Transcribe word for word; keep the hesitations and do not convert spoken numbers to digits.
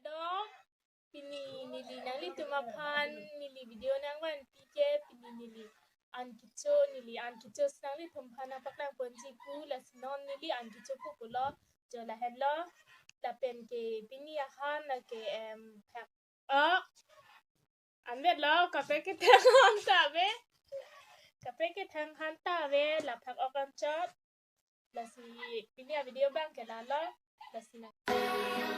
Dong, pini neli nanglitum aphan neli video nangvanpi ke, pini neli an kecho, neli an kecho si nanglitum aphan nangpaklang ponji pu, lasi non neli an kecho pu pulo, jo lahenlo. Lapen ke pini ahan lake em phak, oh, anvet lo, kaprek ketheng han ta ave. Kaprek ketheng han ta ave, la phak-ok anchot. Lasi pini a video abang ke lalo. Lasi nang